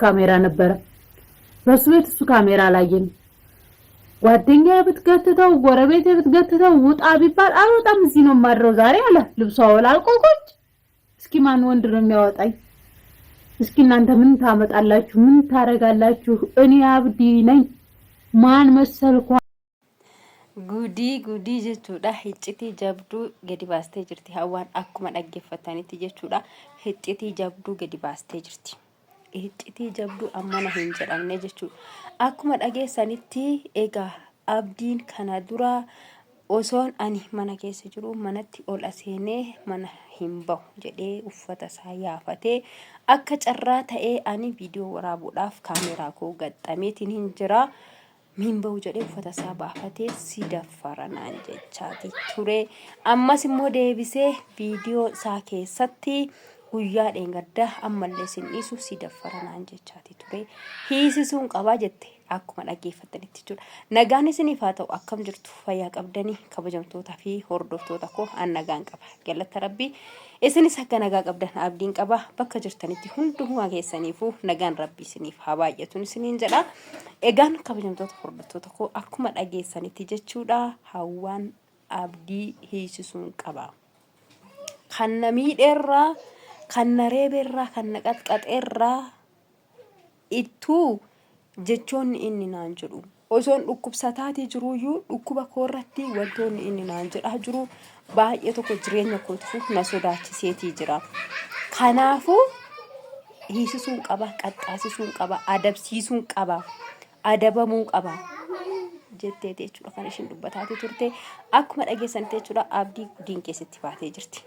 ካሜራ ነበረ። በሱ ቤት እሱ ካሜራ አላየም። ጓደኛ ብትገትተው ጎረቤት ብትገትተው ውጣ ቢባል አልወጣም፣ እዚህ ነው የማድረው ዛሬ አለ። ልብሷ ወላልቆ ቁጭ። እስኪ ማን ወንድ ነው የሚያወጣኝ? እስኪ እናንተ ምን ታመጣላችሁ? ምን ታረጋላችሁ? እኔ አብዲ ነኝ። ማን መሰልኳ? Gudii gudii jechuudha. Hiccitii jabduu gadi baastee jirti. Hawwaan akkuma dhaggeeffatanitti jechuudha. Hiccitii jabduu gadi baastee jirti. Hiccitii jabduu ammana hin jedhamne jechuudha. Akkuma dhageessanitti egaa abdiin kana dura osoon ani mana keessa jiru manatti ol aseenee mana hin bahu jedhee uffata isaa yaafatee akka carraa ta'ee ani viidiyoo waraabuudhaaf kaameraa koo gaxxameetiin hin jira. Hin bahu jedhee uffata isaa baafatee si daffara naan jechaati ture. Ammas immoo deebisee viidiyoo isaa keessatti guyyaa dheengaddaa ammallee sin dhiisu si daffara naan jechaati ture. Hiisisuun qabaa jette akkuma dhaggeeffattanitti jechuudha. Nagaan isiniif haa ta'u akkam jirtu fayyaa qabdanii kabajamtootaa fi hordoftoota koo an nagaan qaba. Galata rabbii isinis akka nagaa qabdan abdiin qaba bakka jirtanitti hundumaa keessaniifuu nagaan rabbii isiniif haa baay'atuun isiniin jedha. Egaan kabajamtoota hordoftoota koo akkuma dhageessanitti jechuudha hawwaan abdii hiisisuun qaba. Kan na miidheerraa, kan na reeberraa, kan na qaxqaxeerraa ittuu jechoonni inni naan jedhu osoon dhukkubsataatii jiruuyyuu dhukkuba koorratti wantoonni inni naan jedhaa jiru baay'ee tokko jireenya kootifu na sodaachiseetii jira. Kanaafuu hiisisuun qaba, qaxxaasisuun qaba, adabsiisuun qaba, adabamuu qaba jetteeti jechuudha kan ishiin dubbataatii turte. Akkuma dhageessanitti jechuudha abdii gudiin keessatti baatee jirti.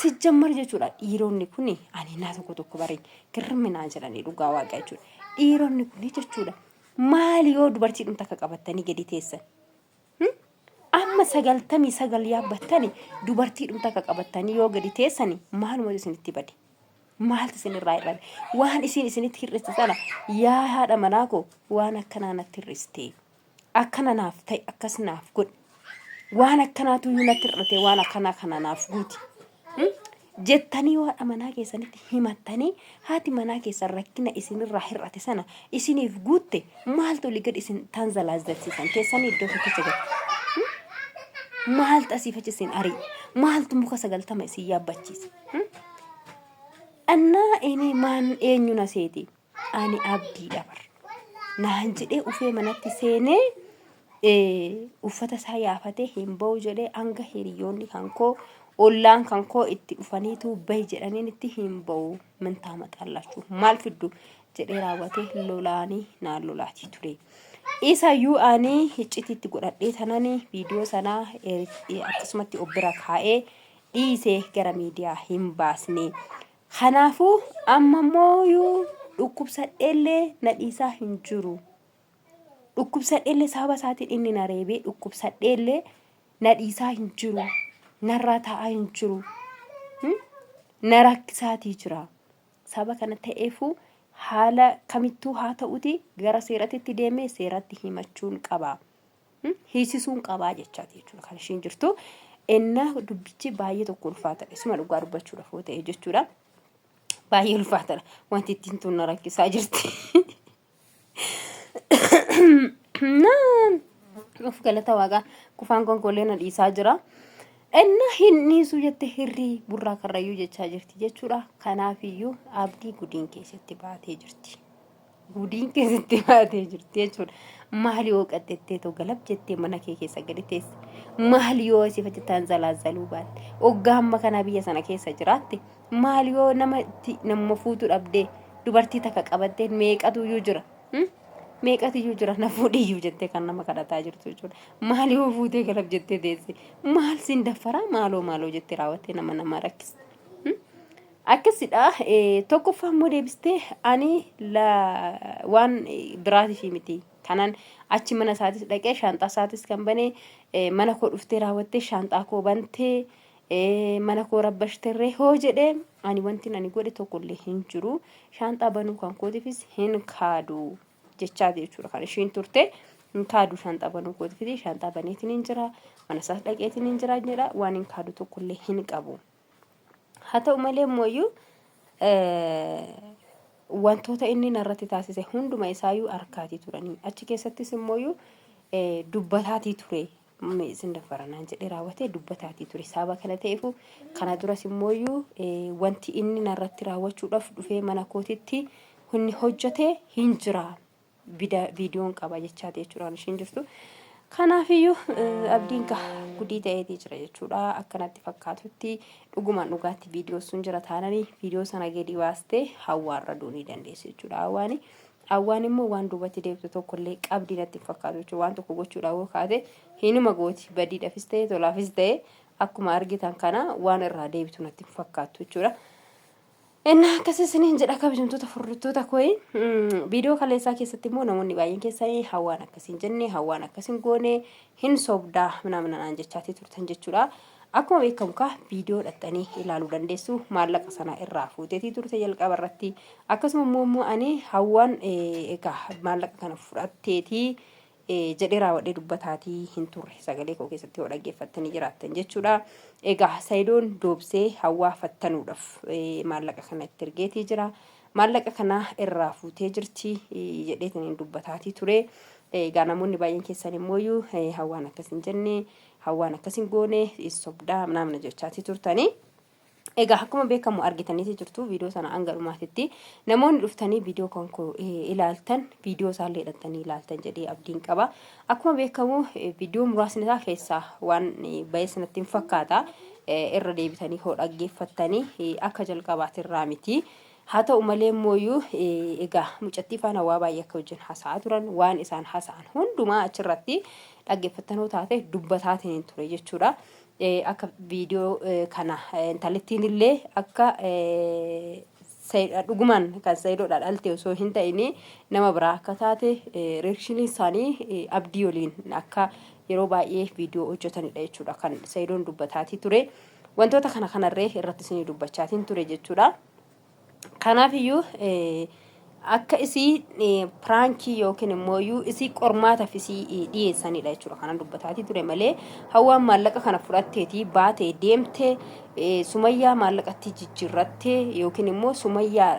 Sijjammar jechuudha dhiironni kun ani naa tokko tokko bareen girmi naa jedhanii dhugaa waaqa jechuudha. Dhiironni kun jechuudha maali yoo dubartii dhumta akka qabattanii gadi teessan? Amma 99 yaabbattani dubartii dhumta akka qabattanii yoo gadi teessani maaluma isinitti bade? Maaltu isinirraa hir'ate? Waan isin isinitti hir'iste sana yaa haadha manaa koo waan akkanaa natti hir'iste. Akkana naaf ta'e akkas naaf godhi. Waan akkanaatu iyyuu natti hir'ate waan akkanaa kana naaf guuti. Jettanii yoo haadha manaa keessanitti himattanii haati manaa keessan rakkina isinirraa hir'ate sana isiniif guutte maaltu olii gad isin tanzalaazzalsiisan teessanii iddoo tokkicha gad. Maaltu asiif achi isin ari'e? Maaltu muka 90 isin yaabbachiise? Annaa ini maan eenyu na seeti? Ani abdiidha bar. Naan jedhee ufee manatti seenee uffata isaa yaafatee hin ba'u jedhee hanga hiriyoonni kan koo ollaan kan koo itti dhufaniitu bahi jedhaniin itti hin ba'u min taamaxaallachuu maal fiddu jedhee raawwatee lolaanii naan lolaatii ture. Isayyuu ani hiccitiitti godhadhee tanani viidiyoo sanaa akkasumatti of bira kaa'ee dhiisee gara miidiyaa hin baasne. Kanaafuu amma immoo dhukkubsadheellee na dhiisaa hin jiru. Dhukkubsadheellee sababa isaatiin inni na reebee dhukkubsadheellee na dhiisaa hin jiru. Narraa taa'aa hin jiru. Na rakkisaatii jira. Sababa kana ta'eefuu haala kamittuu haa ta'uti gara seeratitti deemee seeratti himachuun qaba. Hiisisuun qabaa jechaati jechuudha kan ishiin jirtu. Innaa dubbichi baay'ee tokko ulfaatadha. Isuma dhugaa dubbachuudhaaf yoo ta'e jechuudha. Baay'ee ulfaatadha. Wanti ittiin tun na rakkisaa jirti. Naan of galata waaqaa kufaan konkollee na dhiisaa jira. Inna hin dhiisuu jette hirrii burraa karrayyuu jechaa jirti jechuudha. Kanaafiyyuu abdii gudiin keessatti baatee jirti. Gudiin keessatti baatee jirti jechuudha. Maali yoo qaxxettee too galab jettee mana kee keessa gadi teesse. Maali yoo asii fachi tanzalaazaluu baatte. Oggaa amma kanaa biyya sana keessa jiraatte. Maali yoo nama itti namuma fuutu dhabdee dubartii takka qabattee meeqatu iyyuu jira. Meeqatu iyyuu jira na fuudhiyyuu jettee kan nama kadhataa jirtu jechuudha. Maali yoo fuutee galab jettee teesse. Maal siin daffaraa maaloo maaloo jettee raawwattee nama nama rakkiste. Akkasidha. Tokkoffaa immoo deebistee ani waan biraatiif miti. Kanan achi mana isaatis dhaqee shaanxaa isaatis kan bane mana koo dhuftee raawwattee shaanxaa koo bantee mana koo rabbashterree hoo jedhee ani wanti ani godhe tokkollee hin jiru. Shaanxaa banuu kan kootiifis hin kaadu jechaati jechuudha kan ishiin turte. Hin kaadu shaanxaa banuu kootiifis shaanxaa baneetiin hin jira mana isaas dhaqeetiin hin jira jedha waan hin kaadu tokkollee hin qabu. Haa ta'u malee immoo Wantoota inni narratti taasise hunduma isaayyuu arkaatii turanii. Achi keessattis immooyyuu dubbataatii ture. Isin daffaranaan jedhee raawwatee dubbataatii ture. Sababa kana ta'eefu kana duras immooyyuu wanti inni narratti raawwachuudhaaf dhufee mana kootitti inni hojjete hin jira. Viidiyoon qaba jechaati jechuudha kan ishiin jirtu. Kanaafiyyuu abdiin ka gudii ta'eetii jira jechuudha. Akkanatti fakkaatutti dhugumaan dhugaatti viidiyoo sun jira taananii viidiyoo sana gadi baastee hawwaarra duunii dandeessu jechuudha. Hawwaani hawwaan immoo waan duubatti deebitu tokkollee qabdii natti hin fakkaatu jechuudha. Waan tokko gochuudhaaf yoo kaate hinuma gooti badiidhaafis ta'e tolaafis ta'e akkuma argitan kana waan irraa deebitu natti hin fakkaattu jechuudha. Innaa akkas isiniin jedha kabajamtoota furduttoota kooyi. Viidiyoo kaleessaa keessatti immoo namoonni baay'een keessanii hawwaan akkas hin jenne hawwaan akkas hin goone hin sobdaa minaaminaan naan jechaatii turtan jechuudha. Akkuma beekamu kaa viidiyoo dhaxxanii ilaaluu dandeessu maallaqa sana irraa fuuteetii turte jalqaba irratti akkasuma immoo immoo ani hawwaan egaa maallaqa kana fudhatteetii jedhee raawwadhee dubbataatii hin turre sagalee koo keessatti yoo dhaggeeffattanii jiraattan jechuudha. Egaa Sayidoon doobsee hawwaa fattanuudhaaf maallaqa kana itti ergeetii jira. Maallaqa kana irraa fuutee jirti jedheetiin dubbataatii ture. Egaa namoonni baay'een keessan immoo hawwaan akkas hin jenne hawwaan akkas hin goone sobdaa naamna jechaatii turtanii. Egaa akkuma beekamu argitaniiti jirtu viidiyoo sana hanga dhumaatitti namoonni dhuftanii viidiyoo kan koo ilaaltan viidiyoo isaallee hidhattanii ilaaltan jedhee abdiin qaba. Akkuma beekamu viidiyoo muraasni isaa keessaa waan ba'ee sanatti hin fakkaata. Irra deebitanii hoo dhaggeeffattanii akka jalqabaatirraa miti. Haa ta'u malee immooyyuu egaa mucattii faana waa baay'ee akka wajjin haasa'aa turan waan isaan haasa'an hundumaa achirratti dhaggeeffattanoo taate dubbataatiin ture jechuudha. Akka viidiyoo kana intalittiin illee akka dhugumaan kan sayidoodhaa dhalte osoo hin ta'in nama biraa akka taate reakshinii isaanii abdii waliin akka yeroo baay'ee viidiyoo hojjetanidha jechuudha kan sayidoon dubbataatii ture. Wantoota kana kanarree irratti isinii dubbachaatiin ture jechuudha. Kanaaf iyyuu akka isii piraankii yookiin immoo iyyuu isii qormaataaf isii dhiyeessanidha jechuudha. Kanan dubbataatii ture malee hawwaan maallaqa kana fudhatteetii baatee deemte sumayyaa maallaqatti jijjiirrattee yookiin immoo sumayyaa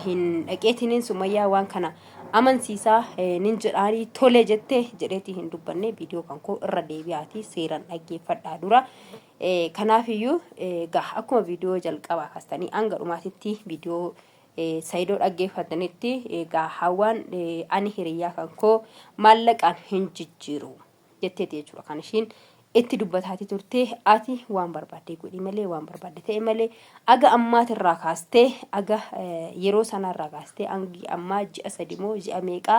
hin dhaqeetiniin sumayyaa waan kana amansiisaa nin jedhaanii tole jette jedheetii hin dubbanne viidiyoo kan koo irra deebi'aatii seeraan dhaggeeffadhaa dura. Kanaafiyyuu egaa akkuma viidiyoo jalqabaa kaastanii hanga dhumaatitti viidiyoo Sayidoo dhaggeeffatanitti egaa hawaan ani hiriyyaa kan koo maallaqaan hin jijjiiru jetteeti jechuudha kan ishiin itti dubbataatii turte ati waan barbaadde godhi malee waan barbaadde ta'e malee aga ammaatirraa kaastee aga yeroo sanaarraa kaastee hangi ammaa ji'a sadi moo ji'a meeqaa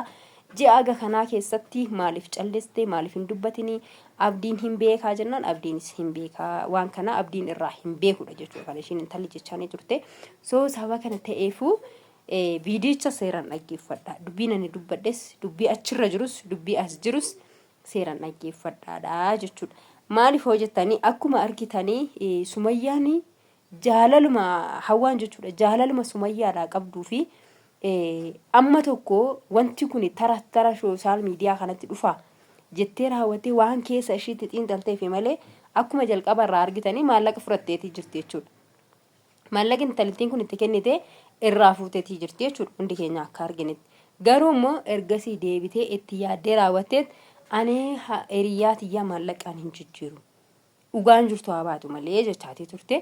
ji'a aga kanaa keessatti maaliif calliste maaliif hin dubbatini Abdiin hin beekaa jennaan abdiinis hin beekaa waan kana abdiin irraa hin beekudha jechuudha kan ishiin intalli jechaanii turte. So sababa kana ta'eefu viidiyicha seeraan dhaggeeffadha. Dubbiin ani dubbadhes dubbii achirra jirus dubbii as jirus seeraan dhaggeeffadhaadha jechuudha. Maaliif hoo jettanii akkuma argitanii Sumayyaan jaalaluma hawwaan jechuudha jaalaluma sumayyaadhaa qabduu fi amma tokko wanti kun tara tara sooshaal miidiyaa kanatti dhufa jettee raawwattee waan keessa ishiitti xiinxalteefi malee akkuma jalqaba irraa argitanii maallaqa fudhatteetii jirti jechuudha. Maallaqni intalittiin kun itti kennite irraa fuuteetii jirti jechuudha hundi keenya akka arginetti. Garuu immoo ergasii deebitee itti yaaddee raawwatteet ani hiriyyaa tiyyaa maallaqaan hin jijjiiru. Dhugaan jirtu haa baatu malee jechaatii turte.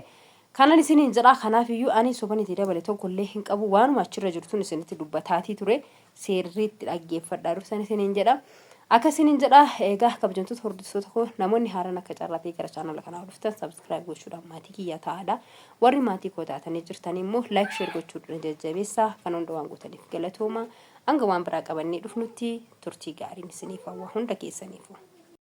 Kanan isiniin jedhaa kanaaf iyyuu ani soban itti dabale tokko illee hin qabu waanuma achirra jirtun isinitti dubbataatii ture seerriitti dhaggeeffadhaa dursan isiniin jedha. Akka isiniin jedha egaa kabajamtoota hordoftoota koo namoonni haaraan akka carraa ta'e gara chaanala kanaa dhuftan subscribe gochuudhaan maatii kiyya ta'aadha. Warri maatii koo taatanii jirtan immoo like share gochuudhaan jajjabeessaa kan hunda waan gootaniif galatooma. Hanga waan biraa qabannee dhufnutti turtii gaariin isiniif hawwa hunda keessaniifu.